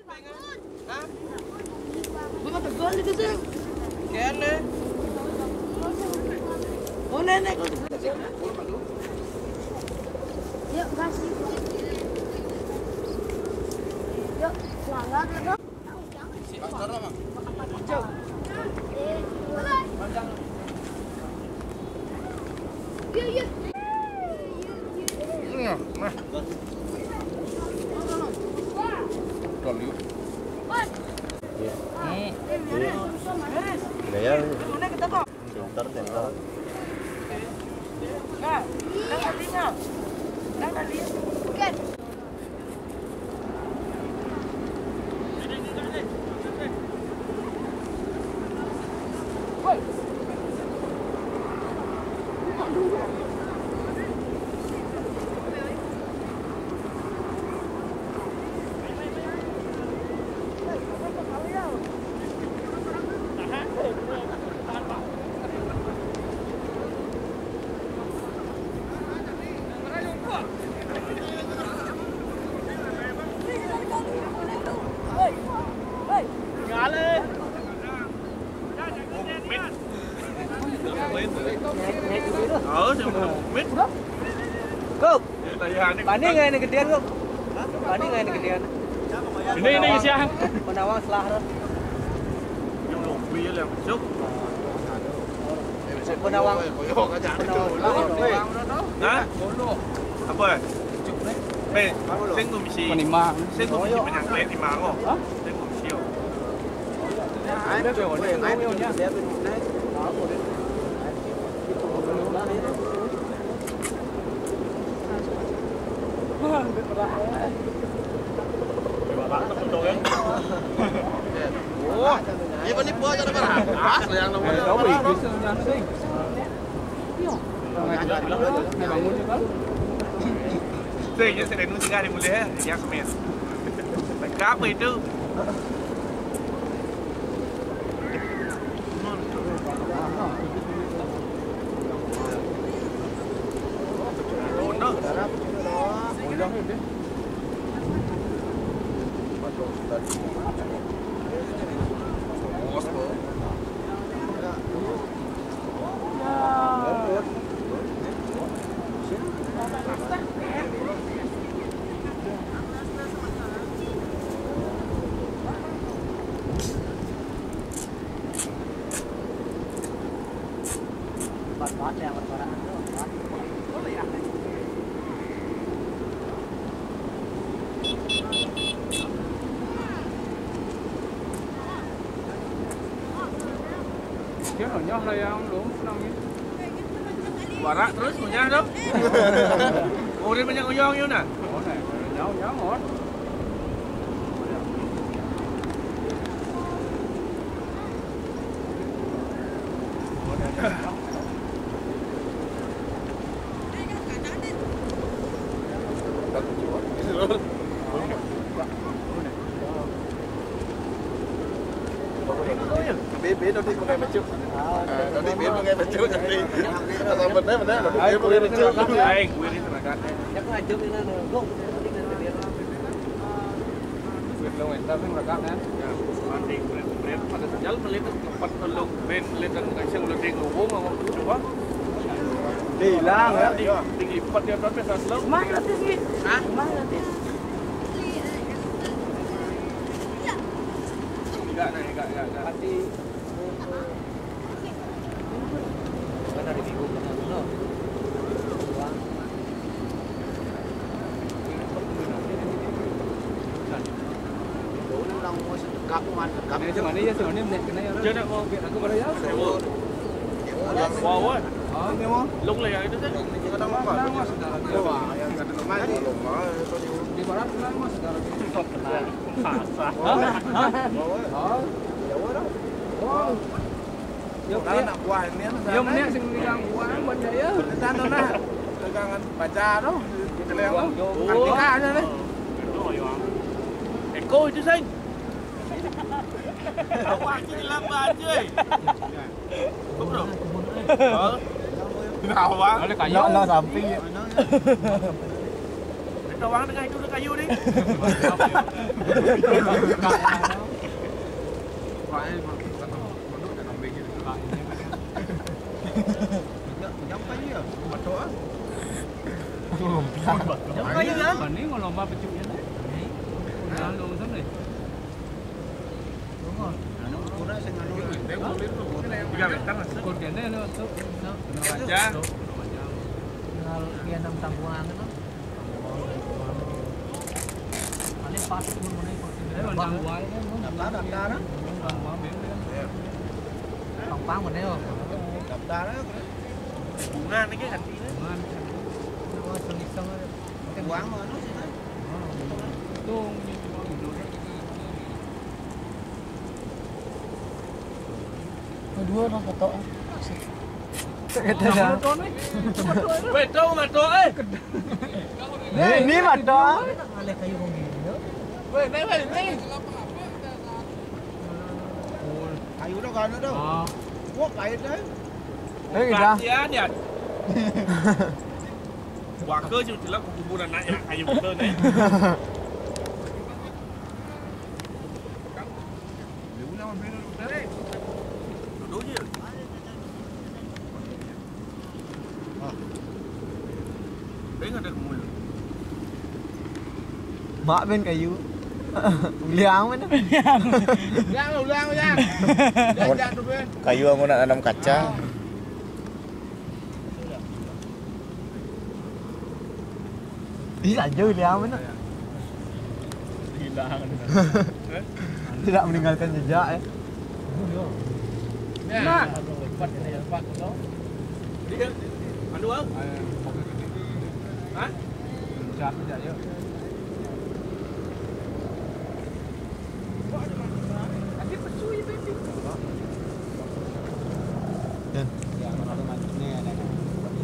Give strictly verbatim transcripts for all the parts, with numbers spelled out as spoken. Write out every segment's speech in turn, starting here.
Hah? Gua mah tegol itu, Sing. Kene. Oh, nenek, gua tegol. Yuk, kasih. Yuk, semangat, ya, Kak. Iya, iya. Nah, nah. Betul, yuk. Hmm. Iya. Gaya. Pintar, pintar. Nah, nah, tadinya. Nah, tadinya. Oke. Kok? Pani nggak ini gedean, Kok? Pani nggak ini gedean? Ini, ini siang. Penawang selah, Ron. Penawang. Penawang. Hah? Apa? Eh, sing gumisi. Penimang. Sing gumisi menyang kue timang, oh. Hah? Sing gumisi, oh. Wah, iya, penipu aja, ada barang. Asli yang nomornya. Sing, ya, sing, nu sing ada mulai, ya, semen. Apa itu? Dia nyoh lah yang belum senang ni. Warak terus punya tu. Orang banyak uyang you nah. Oh, nah. Nyawa, nyawa. Bebe tadi pakai baju. Ah, tadi bebe pakai baju tadi. Asal benar benar tadi bebe pakai baju. Hai, gue ni terangkan. Siapa aja ni nak? Gue belum entah pun rekam ya. Mandi, pada sejal melihat tempat tolong ben, melihat dan kasih lu tengok rumah mau coba. Hilang ya. Tinggi empat dia berapa satu. Mana tu sih? Hah? Mana tu? Enggak, enggak, enggak, enggak. Hati. Dia nak mau. Wow, wow. Long lah yang itu kan. Di barat kenal mas. Hah? Hah? Oh. Yo, nak buah ni. Yo, ni sing pegang buah buat saya. Kita tu nak pegangan baca tu. Kita yang tu. Eko itu, Seng. Apa aja lambat je. Kau bro. Hah? Nak awak? Nak, nak samping. Tawang tengah itu kayu ni. Jangan kayu ya. Betul ah. Jangan kayu ya. Ini kalau lomba pecuknya ni. Lalu sana. Tiga meter lah. Kau kena lo tu. Aja. Tinggal dia enam tanggungan tu. Paling pas pun mana kau. Daftar, daftar. Pang-pang mana yo. Daftar aja. Bunga ni kan. Bunga. Uang mana sih? Tung. Dua orang foto. Kata dah. Weh, tahu mata eh. Eh, ini mata. Weh, ni, weh, ni. Kayu dah, kayu dah. Ah. Wah, kayu dah. Eh, dah. Perhatian ya. Wah, ke je telah kuburan naik kayu betul ni. Duduk je. Ring ada kemul. Mak ben kayu. Ulang mana? Ulang, ulang, ulang. Kayu aku nak tanam kaca. Ih, saja dia mana? Hilang. Tidak meninggalkan jejak ya. Nah. Dia, anu, ah? Hah? Siapa saja, yuk.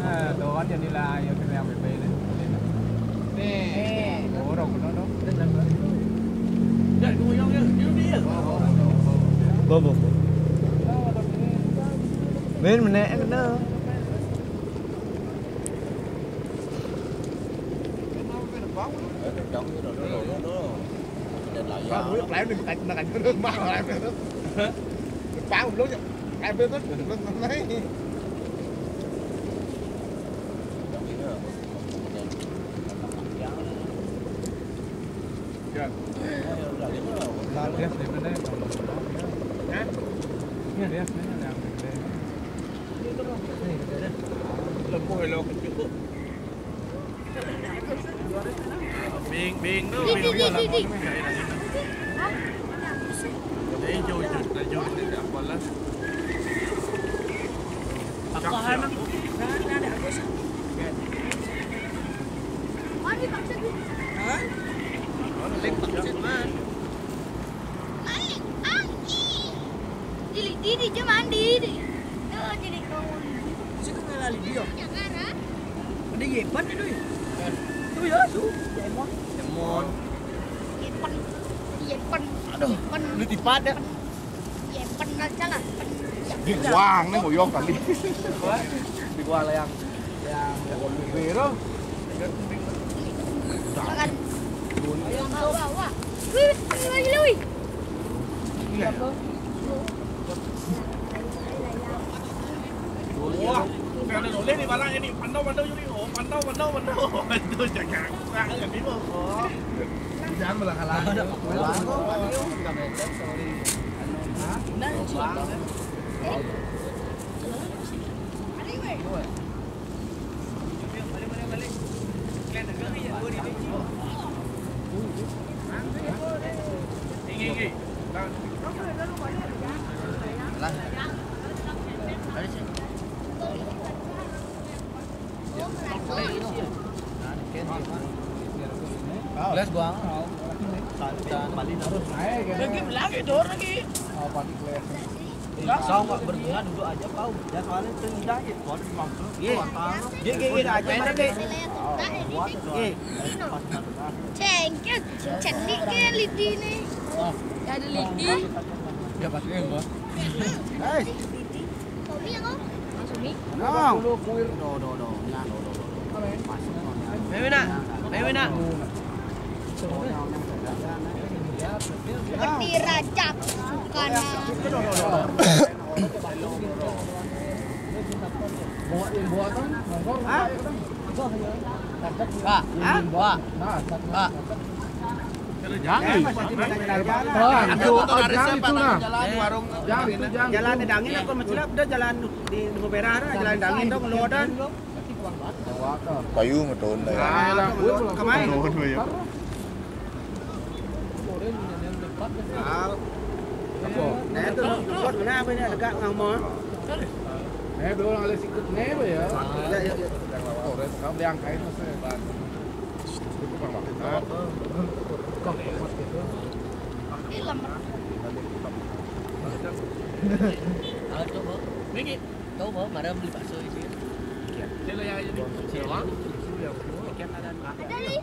Nah, tuan yang nilai yang kena ambil ni. Ni. Orang kena tu. Bobo. Ben menek kena. Lempuh elok kecil tu. Bing, bing tu, bing. Di, di, di, di. Hah? Eh, jauh, jauh, jauh, jauh, tak apalah. Apa hal? Mari, Pak Cik. Hah? Lek Pak Cik, man. Main angin. Dili, dili, dia mandi, dili. Oh, jadi kau. Sih kenal dia. Jangan, ah. Ada Yepan ni, doi. Tu ya, tu. Yemon. Yemon. Yepan. Yepan. Aduh, Yepan. Lu tipat ya? Yepan aja lah. Di uang ni ngoyong kali. Di uang lah yang, yang, yang biro. Makan. Wah, wah, wah. Wih, wih, wih, wih. Iya. Wah, kalau boleh ni barang ini, pandau, pandau, Yuri. Oh, pandau, pandau, pandau. Itu jangan. Jangan berlakar-lakar. Nah, Lagi, lagi, dor lagi. Kau nggak berguna duduk aja kau. Ya soalnya teridah gitu. Kau ada mampu. Iya. Dia gigit aja mati. Iya. Cengket, cantik ke lidi ni? Ada lidi. Ya pasti yang gua. Guys. Kopi ya kau? Kopi. No. Do, do, do, do. Nah, do, do, do. Masuk. Meme nak. Meme Seperti Rajab Sukana. Pak, Pak, Pak. Jangan. Oh, itu, oh, jangan itu nah. Jangan itu, jangan. Jalan di Dangin apa masih ada jalan di Lampu Merah, jalan Dangin dong, lo ada. Kayu metun dah ya. Kemarin. Nah, itu lo buat mana apa ini ada gak ngomong? Nah, belum ada sikut nih ya. Ya, ya, ya. Kau liang kain masih. Tahu coba. Miki, tahu bawa marah beli bakso di sini. Dia lah yang jadi. Ada nih.